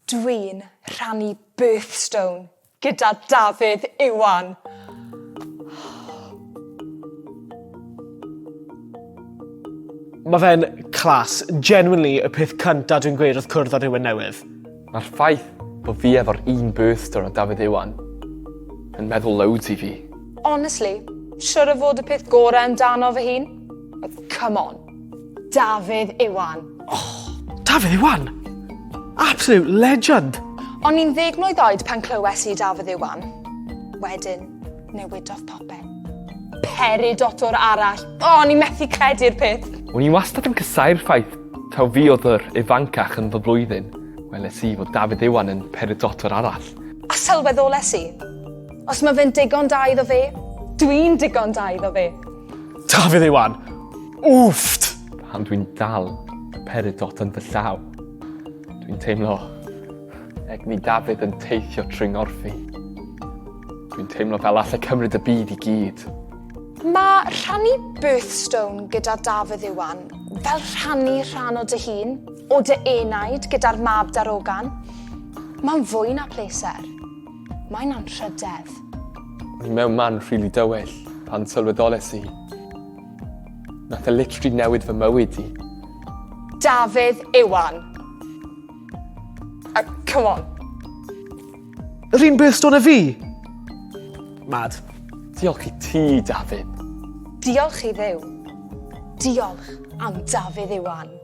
Dwi'n rhannu birthstone gyda Dafydd Iwan. Mae fe'n class. Genuinely, y peth cynta dwi'n gweud wrth cwrdd â rhywun newydd. Mae'r ffaith bod fi efo'r un birthstone â Dafydd Iwan yn meddwl loads i fi. Honestly, siwr o fod y peth gorau amdano fy hun. Come on. Dafydd Iwan. Oh, Dafydd Iwan! Absolute legend! O'n i'n ddeg mlwydd oed pan clywes i Dafydd Iwan. Wedyn, newidodd popeth. Peridotwr arall. O, o'n i'n methu credu'r peth. O'n i wastad yn casau'r ffaith taw fi oedd yr ifancach yn fy blwyddyn. Weles i fod Dafydd Iwan yn peridotwr arall. A sylweddoles i, os mae fe'n digon da iddo fe, dwi'n digon da iddo fe. Dafydd Iwan! Wfft! Pan dwi'n dal y peridot yn fy llaw, dwi'n teimlo egni Dafydd yn teithio trwy ngorff i. Dwi'n teimlo fel allai cymryd y byd i gyd. Mae rhannu birthstone gyda Dafydd Iwan fel rhannu rhan o dy hun, o dy enaid gyda'r mab darogan. Mae'n fwy na pleser. Mae'n anrhydedd. O'n i mewn man rili dywyll pan sylweddoles i. Nath e literally newid fy mywyd i. Dafydd Iwan. Uh, come on. Yr un birthstone â fi? Mad. Diolch i ti, Dafydd. Diolch i Dduw. Diolch am Dafydd Iwan.